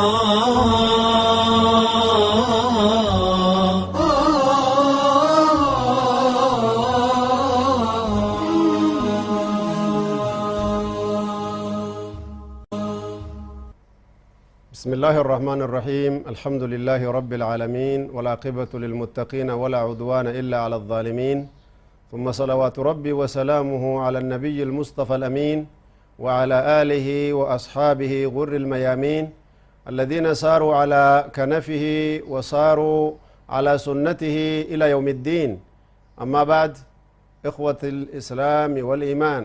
بسم الله الرحمن الرحيم. الحمد لله رب العالمين، والعاقبة للمتقين، ولا عدوان إلا على الظالمين، ثم صلوات ربي وسلامه على النبي المصطفى الأمين وعلى آله وأصحابه غر الميامين الذين ساروا على كنفه وصاروا على سنته إلى يوم الدين. أما بعد، إخوة الإسلام والإيمان،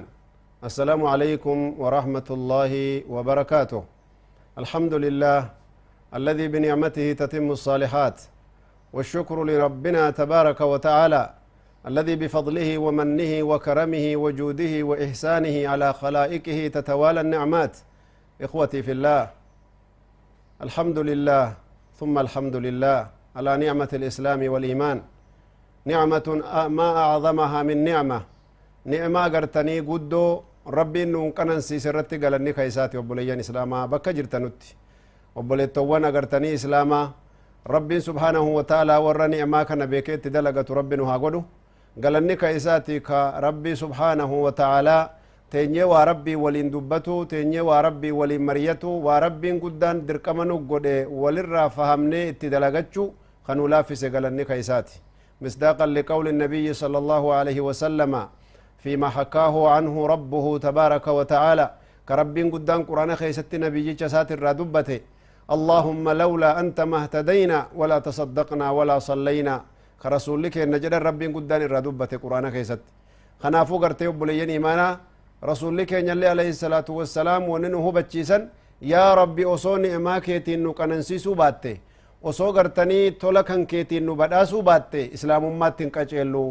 السلام عليكم ورحمة الله وبركاته. الحمد لله الذي بنعمته تتم الصالحات، والشكر لربنا تبارك وتعالى الذي بفضله ومنه وكرمه وجوده وإحسانه على خلائقه تتوالى النعمات. إخوتي في الله، الحمد لله ثم الحمد لله على نعمة الإسلام والإيمان. نعمة ما أعظمها من نعمة. نعمة قرتني قدو ربي نون قنن سيسرتي قالني كيساتي. وبليان إسلاما بكا جرتنوتي وبليتوان أغرتني إسلاما، ربي سبحانه وتعالى ور نعمة كان بكيت دلقة ربي نها قدو قالني كيساتي. كربي سبحانه وتعالى تيني وربي ولين دبتو، تيني وربي ولين مريتو، وربي قدان دركمنو قد وللرا فهمني اتدلقتشو خنو لافس. قالني كيساتي، مصداقا لقول النبي صلى الله عليه وسلم فيما حكاه عنه ربه تبارك وتعالى، كرب قدان قرآن خيست نبي جسات الردبته: اللهم لولا أنت ما اهتدينا ولا تصدقنا ولا صلينا. كرسولك نجد رب قدان الردبة قرآن خيست. خنافو قرتي وبليين إيمانا، رسولك يلي عليه الصلاة والسلام وننه بچيسا: يا ربي، أصوني إما كيتين نقننسيسو باتي، osoo gartanii tola kan keetiin nu badhaasuu baatte, islaamummaatti hin qaceellu.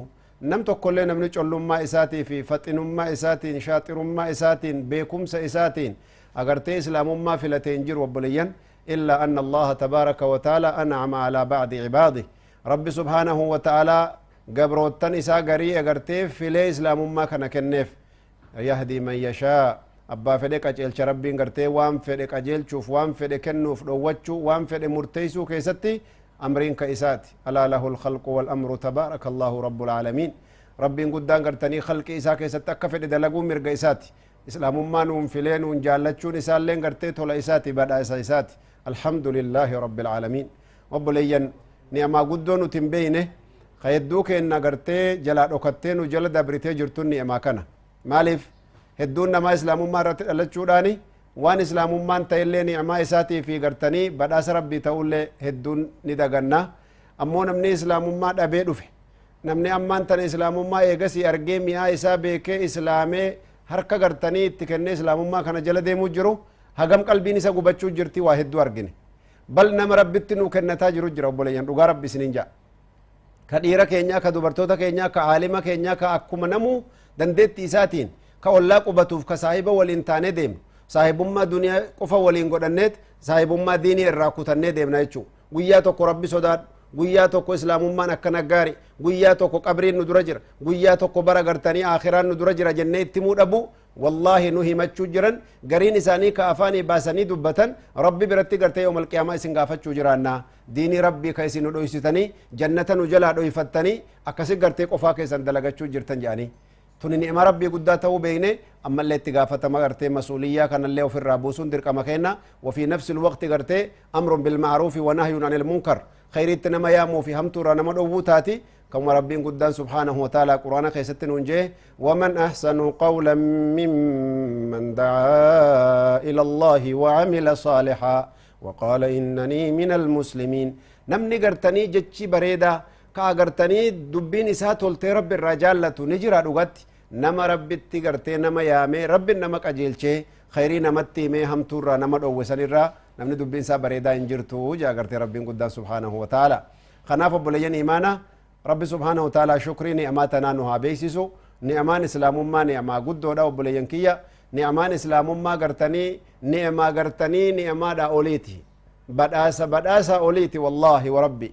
Nam tokkollee namni collummaa isaatii fi faxinummaa isaatiin, shaaxirummaa isaatiin, beekumsa isaatiin agartee islaamummaa filatee hin jiru, obboleeyyan. إلا أن الله تبارك وتعالى أنعم على بعض عباده. ربي سبحانه وتعالى gabroottan isaa garii agartee filee islaamummaa kana kenneef. يهدي من يشاء، abbaa fedhe qajeelcha rabbiin. Gartee waan fedhe qajeelchuuf, waan fedhe kennuuf, dhowwachuu, waan fedhe murteeysuu keessatti amriin ka isaati. ألا له الخلق والأمر تبارك الله رب العالمين. Rabbiin guddaan gartanii khalqi isaa keessatti akka fedhe dalaguu mirga isaati. Islaamummaa nuun filee nuun jaallachuun isaalleen gartee tola isaati, badhaasa isaati. الحمد لله رب العالمين. Obboleeyyan, ni'amaa guddoo nuti hin beeyne ka hedduu keenna gartee jalaa dhokattee nu jala dabritee jirtun ni'amaa kana. Maaliif? Hedduun namaa islaamummaa irratti dhalachuudhaani waan islaamummaan ta'ellee, ni'amaa isaatii fi gartanii badhaasa rabbii ta'ullee hedduun ni daganna. Ammoo namni islaamummaa dhabee dhufe, namni ammaan tana islaamummaa eegasii argee, mi'aa isaa beekee, islaamee harka gartanii itti kennee islaamummaa kana jala deemuu jiru, hagam qalbiin isa gubachuu jirti? Waa hedduu argine. Bal nama rabbitti nu kennataa jiru jira, obboleeyyan. Dhugaa rabbi isinin ja'a, ka dhiira keenyaa, ka dubartoota keenyaa, ka aalima keenyaa, ka akkuma namuu dandeetti isaatiin ka ollaa qubatuuf, ka saahiba waliin taanee deemnu, saahibummaa duniyaa qofa waliin godhanneet saahibummaa diinii irraa kutannee deemna jechuu. Guyyaa tokko rabbi sodaadhu, guyyaa tokko islaamummaan akkana gaari, guyyaa tokko qabriin nu dura jira, guyyaa tokko bara gartanii aakhiraan nu dura jira jennee itti himuu dhabu. Wallaahi, nu himachuu jiran gariin isaanii ka afaanii baasanii dubbatan, rabbi biratti gartee يوم القيامة isin gaafachuu jiraanna, diinii rabbii ka isin nu dhoysitanii, jannata nu jalaa dhoyfattanii, akkasi gartee qofaa keessan dalagachuu jirtan jedhanii. Tuni ni'ima rabbii guddaa ta'uu beekne, ammallee itti gaafatama gartee masuuliyyaa kanallee ofirraa buusuun dirqama kenna. وفي نفس الوقت gartee أمر بالمعروف ونهي عن المنكر، khayriitti nama yaamuu fi hamtuurraa nama dhowwuu taati. كما ربين قدان سبحانه وتعالى قرآن خيست ننجيه: ومن أحسن قولا ممن دعا إلى الله وعمل صالحا وقال إنني من المسلمين. Namni gartanii jechi bareeda ka agartanii dubbiin isaa toltee rabbi irraa jaallatu ni jira dhugatti? Nama rabbitti gartee nama yaamee, rabbin nama qajeelchee, khayrii namatti himee, hamtuurraa nama dhoowwe sanirraa namni dubbiin isaa bareedaa hin jirtu jaa gartee rabbiin guddaan سبحانه وتعالى. Kanaaf obboleeyyan imaana, rabbi سبحانه وتعالى shukrii ni'amaa tanaa nu haa beeksisu. Ni'amaan islaamummaa ni'amaa guddoodha, obboleeyyan kiyya. Ni'amaan islaamummaa gartanii ni'amaa gartanii ni'amaadha oliiti, badhaasa badhaasa oliiti, wallaahi wa rabbi.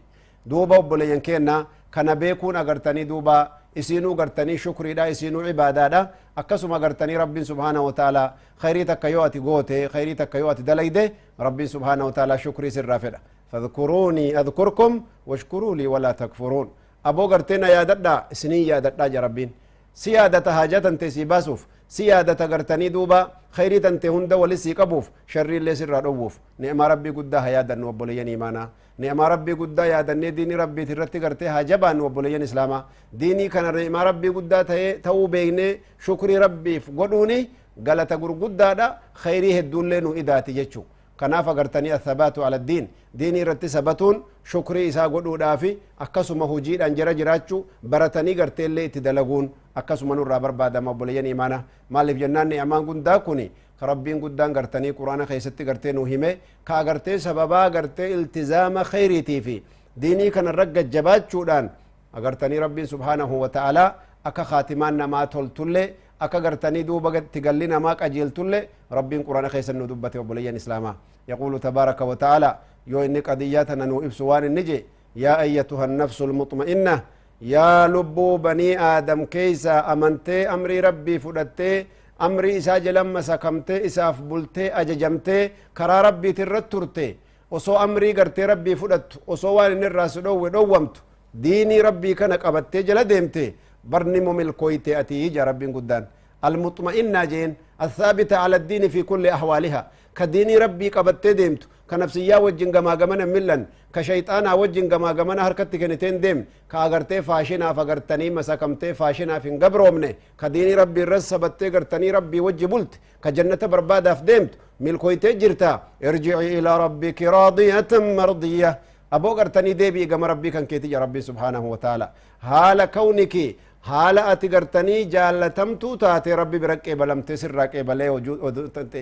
Duuba obboleeyyan keenna, kana beekuun agartanii duuba Isiinuu gartanii shukriidha, isiinuu cibaadaadha. Akkasuma gartanii Rabbiin subhaanahu wa ta'ala khayrii takka yoo ati goote, khayrii takka yoo ati dalayde, Rabbiin subhaanahu wa ta'ala shukrii sirraa fedha. Fadhkuruunii adhkurkum washkuruu lii walaa takfuruun. Aboo gartee na yaadadhaa, isinin yaadadhaa ja Rabbiin. Si yaadata haajaa tantee sii baasuuf, si yaadata gartanii duuba khayrii tantee hunda wali sii qabuuf, sharriillee sirraa dhowwuuf. Ni'maa Rabbii guddaa haa yaadannu, obboleeyyan iimaanaa. Ni'maa Rabbii guddaa yaadannee diinii Rabbiiti irratti gartee haa jabaannu, obboleeyyan islaamaa. Diinii kana ni'maa Rabbii guddaa ta'ee ta'uu beeknee shukrii Rabbiif godhuuni galata gurguddaadha, khayrii hedduullee nu idaati jechuu. Kanaaf agartanii athabaatu ala diin, diinii irratti sabatuun shukrii isaa godhuudhaafi akkasuma hujiidhaan jara jiraachuu baratanii garteellee itti dalaguun akkasuma nurraa barbaadama, obboleeyyan imaana. Maaliif jennaan, ni'amaan guddaa kuni ka Rabbiin guddaan gartanii Quraana keessatti gartee nu hime, ka agartee sababaa gartee iltizaama khayriitii fi diinii kana irra gajjabaachuudhaan agartanii Rabbiin subhaanahu wa ta'aalaa akka khaatimaan namaa toltullee, akka gartanii duuba itti galli namaa qajeeltullee Rabbiin Quraana keessa nu dubbate, obboleeyyan islaamaa. Yaquulu tabaaraka wa ta'aalaa, yoo inni qadiyyaa tana nu ibsu waan inni je: yaa ayyatuha annafsu almuxma'inna, yaa lubbuu banii Aadam keeysa amantee, amrii Rabbii fudhattee, amrii isaa jalan masakamtee, isaaf bultee, ajajamtee, karaa Rabbiiti irra turte, osoo amrii gartee Rabbii fudhattu, osoo waan inni irraa si dhowwe dhowwamtu, diinii Rabbii kana qabattee jala deemte, barni mo milkooyte ati ja Rabbiin guddaan. Almuxma'innaa jeen athaabita ala addiini fi kulli ahwaaliha, ka diinii Rabbii qabattee deemtu, ka nafsiyyaa wajjin gamaa gamana millan, ka shayxaanaa wajjin gamaa gamana harkatti kenniteen deem, ka agartee faashinaaf agartanii masakamtee faashinaaf hin gabroomne, ka diinii Rabbii irras sabattee gartanii Rabbii wajji bulte, ka jannata barbaadaaf deemtu, milkooytee jirta. Irji'i ilaa rabbiki raadiyatan mardiyya. Aboo gartanii deebi'i gama Rabbii kan keeti ja Rabbiin subhaanahu wa ta'ala, haala kawniki, haala ati gartanii jaallatamtuu taate, Rabbi bira qeebalamtee, sirraa qeebalee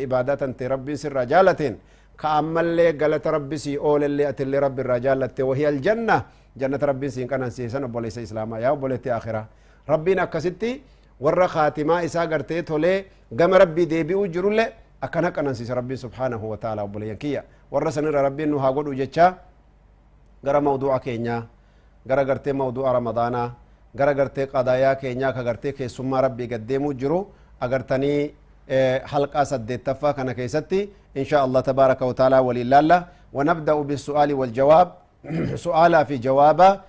ibaadaa tante Rabbiin sirraa jaalateen, ka ammallee galata Rabbi sii oolellee atillee Rabbi irraa jaallatte, wahiya aljanna, jannata Rabbiin siin qanansiisan. Obboleessa islaamaa, yaa obboleetti akhiraa, Rabbiin akkasitti warra kaatimaa isaa gartee tolee gama Rabbii deebi'uu jirulle akkana qanansiisa Rabbiin subhaanahu wa ta'ala. Obboleeyyan kiyya, warra sanirra Rabbiin nu haa godhu jechaa, gara mawduu'a keenyaa, gara gartee mawduu'a Ramadaanaa, gara gartee qadaayaa keenyaa ka gartee keessummaa Rabbii gaddeemuu jiru agartanii halqaa 8ffaa kana keessatti insha Allah tabaaraka wa ta'ala waliin laalla. Wanabda'u bisu'aali waljawaab, su'aalaa fi jawaaba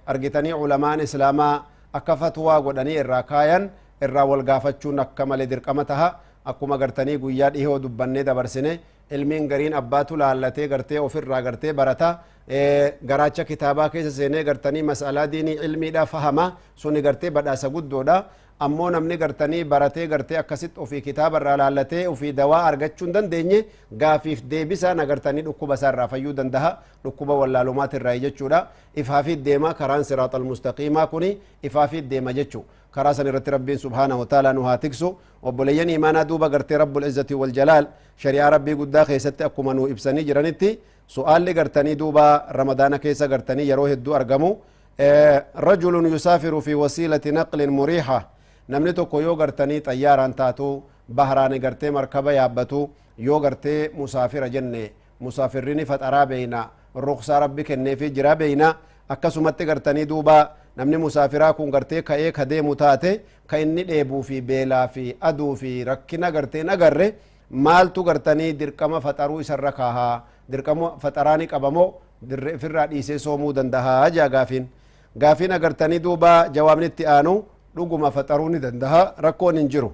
argitanii ulamaan islaamaa akka fatwaa godhanii irraa kaayan irraa wal gaafachuun akka malee dirqama taha. Akkuma gartanii guyyaa dhihoo dubbannee dabarsine, ilmiin gariin abbaatu laallatee gartee ofirraa gartee barata, garaacha kitaabaa keessa seenee gartanii mas'alaa diinii ilmiidha fahama, suni gartee badhaasa guddoodha. Ammoo namni gartanii baratee gartee akkasitti ofii kitaaba irraa laallatee ofii dawaa argachuu hin dandeenye, gaafiif deebisaan agartanii dhukkuba isaa irraa fayyuu dandaha, dhukkuba wallaalumaati irraa jechuudha. Ifaafi deema karaan siraaxal mustaqiimaa kuni ifaafi deema jechuu. Karaa san irratti Rabbiin subhaanahu wa ta'ala nu haa tiksu, obboleeyyan imaanaa. Duuba gartee rabbul izzati wal jalaal shari'aa Rabbii guddaa keessatti akkuma nu ibsanii jiranitti, su'aalli gartanii duuba Ramadaana keessa gartanii yeroo hedduu argamu: rajulun yusaafiru fi wasiilati naqlin muriiha, namni tokko yoo gartanii xayyaaraan taatu, bahraani gartee markaba yaabbatu, yoo gartee musaafira jenne, musaafirrini faxaraa beeyna, ruksaa Rabbi kenneefi jira beeyna. Akkasumatti gartanii duuba namni musaafiraa kun gartee ka'ee ka deemu taate, ka inni dheebuu fi beelaa fi aduu fi rakkina gartee agarre, maaltu gartanii dirqama faxaruu isarra kaahaa? Dirqama faxaraa ni qabamoo ifirraa dhiisee soomuu dandahaa jaa gaafiin. Gaafiin agartanii duuba jawaabni itti aanu, dhuguma faxaruu ni dandaha, rakkoon hin jiru.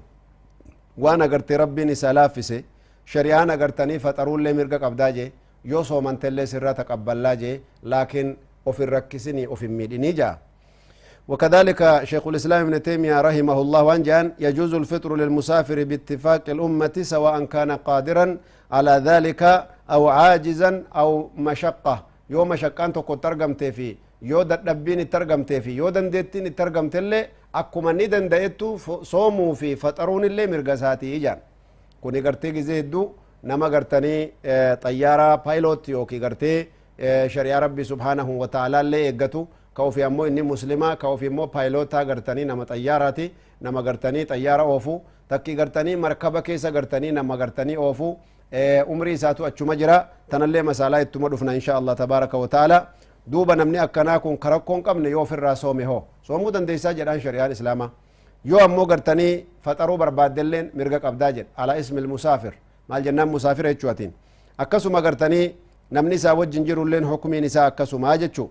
Waan agartee Rabbiin isaa laaffise, shari'aan agartanii faxaruullee mirga qabdaa jee, yoo soomantellee sirraa taqabballaa jee, laakiin of hin rakkisinii, of hin miidhinii jaa. وكذلك شيخ الإسلام ابن تيمية رحمه الله وانجان: يجوز الفطر للمسافر باتفاق الأمة، سواء كان قادرا على ذلك أو عاجزا أو مشقة. yoo mashaqqaan tokko itti fi yoo dadhabbiin itti argamtee fi yoo dandeettiin itti argamtellee, akkuma ni danda'ettu soomuu fi faxaruun illee mirga isaatii ijaan. Kuni gartee gizee hedduu nama gartanii xayyaara pilot yookiin gartee shari'aa Rabbi subhaanahu wa ta'ala illee eeggatu, ka ofii ammoo inni muslimaa, ka ofii immoo paayilotaa gartanii nama xayyaaraati, nama gartanii xayyaara oofu, takki gartanii markaba keessa gartanii nama gartanii oofu, umrii isaatu achuma jira. Tanallee masaalaa ittuma dhufna insha Allah tabaaraka wa ta'ala. Duuba namni akkanaa kun ka rakkoo hin qabne yoo ofirraa soome hoo soomuu dandeessaa jedhaan shari'aan islaamaa. Yoo ammoo gartanii faxaruu barbaaddelleen mirga qabdaa jedha. Alaa ismil musaafir maal jennaan musaafira jechuu atiin. Akkasuma gartanii namni isaa wajjin jirulleen hukumiin isaa akkasumaa jechuu.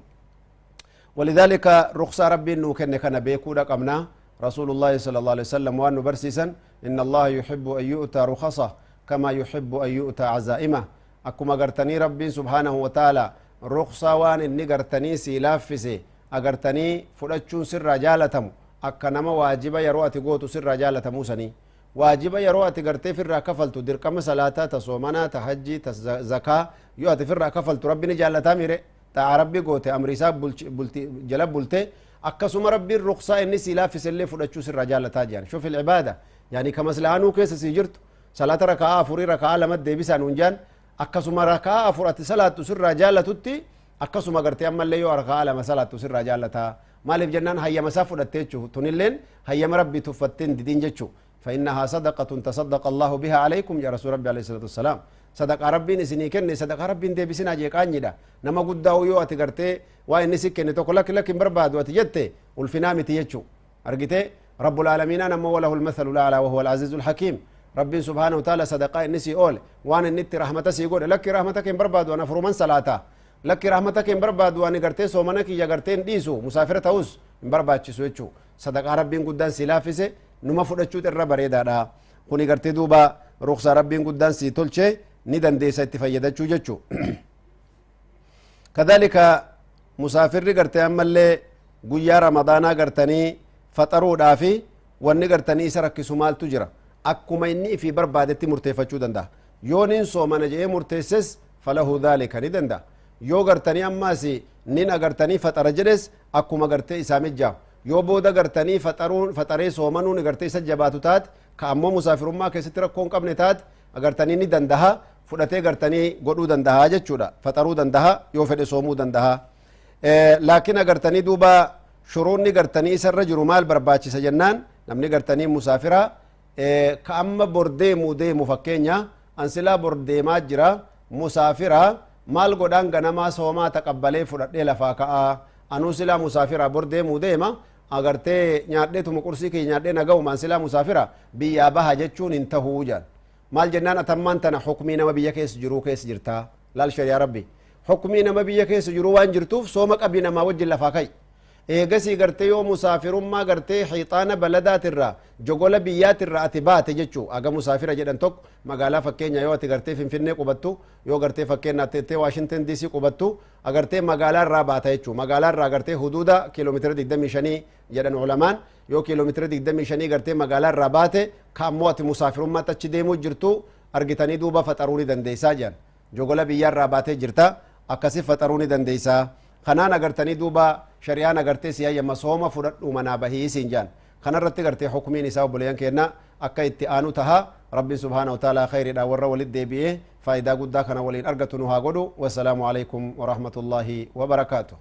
ولذلك رخصة ربي نو كن كان بيكودا قمنا. رسول الله صلى الله عليه وسلم وأن برسيسا إن الله يحب أن يؤتى رخصة كما يحب أن يؤتى عزائمه. أكما قرتني ربي سبحانه وتعالى رخصة وان إني قرتني سيلافسي أقرتني فرأتشون سر رجالتم أكنما واجبة يروأتي قوتو سر رجالة موسني واجبة يروأتي قرتي في الرا كفلتو درقم صلاة تصومنا تحجي تزكاة يؤتي في الرا كفلتو ربي نجالتا ميري تا ربي قوتي أمري ساب بلتي جلب بلتي أكسم ربي الرخصة إني سيلافس اللي فرأتشو سر رجالتا جان. شوف العبادة يعني كمسلانو كيس سيجرت صلاة ركعة فوري ركعة لما ديبسان ونجان أكسم ركعة فرات صلاة سر رجالة تتي أكسم قرتي أما اللي يو ركعة لما صلاة سر رجالة مالف جنان هيا مسافة تيجو تنلين هيا مربي تفتن دين جتشو. فإنها صدقة تصدق الله بها عليكم يا رسول ربي عليه الصلاة والسلام. صدق ربي نسني كن صدق ربي ندي بسنا جيك أنيدا نما قد يو أتقرتي وإن نسك إن تقول لك لكن برباد وتجتي والفنام تيجو أرجتي رب العالمين أنا وله المثل الأعلى وهو العزيز الحكيم. ربي سبحانه وتعالى صدقاء النسي أول وأنا النت رحمته سيقول لك رحمتك برباد وأنا فرومن صلاته لك رحمتك برباد وأنا قرتي سومنك يا قرتين ديسو مسافرة تاوس برباد شسويتشو صدق ربي قدان سلافسه نما فرشوت الرب ريدا دا خوني قرتي دوبا رخصة ربي قدان سي تولشي ندن ديسة تفيدتشو جتشو. كذلك مسافر قرتي أما اللي قيا رمضانا قرتني فطروا دافي واني قرتني سرك سمال تجرى أكما إني في بربادتي مرتفة دندا يونين سومنا جئ مرتسس فله ذلك ندندا يو قرتني أما سي نين قرتني فطر جلس أكما قرتي إسامي جاو يو بودا قرتني فطرون فطري سومنون قرتي سجباتو تات كأمو مسافر ما كستر كون قبل تات أقرتني ندندها فرتي قرتني قدو دندها جتشودا فطرو دندها يو فد سومو دندها. لكن أقرتني دوبا شروني قرتني سر جرمال برباتي سجنان نمني قرتني مسافرة كأما برديمو ديمو فكينيا أنسلا برديما جرا مسافرة مال قدان غنما سوما تقبلي فرتي لفاكا أنوسلا مسافرة برديمو ديما أغرتي نيادي تم كرسي كي نيادي نغو مانسلا مسافرة بيا بها جتشون انتهو جان مال جنان أتمان تنا حكمي نما بيا كيس جرو كيس جرتا لال شريا ربي حكمي نما بيا كيس جرو وان جرتوف سومك أبي نما وجه لفاكاي إيغسي غرتي يو مسافر ما غرتي حيطان بلدات الرا جغول بيات الرا أتبات جتشو أغا مسافر جدن توك مغالا فكينيا يو أتغرتي فنفني قبطو يو غرتي فكينا تيتي واشنطن دي سي قبطو أغرتي مغالا الرا باتا جتشو مغالا الرا غرتي حدودا كيلومتر دقدمي شني جدن علمان يو كيلومتر دقدمي شني غرتي مغالا الرا باتي كاموات مسافر ما تچديمو جرتو أرغتاني دوبا فتروني دنديسا جان جغول بيار را باتي جرتا أكسي فتروني دنديسا خنان أغرتني دوبا شريان أغرتي سيا يما سوما فرد ومنا بهي سنجان خنان رتي غرتي حكمي نساء بليان كينا أكا اتآنو تها ربي سبحانه وتعالى خير دا ورا ولد دي بيه فايدا قد خنا ولين أرغتنوها قدو. والسلام عليكم ورحمة الله وبركاته.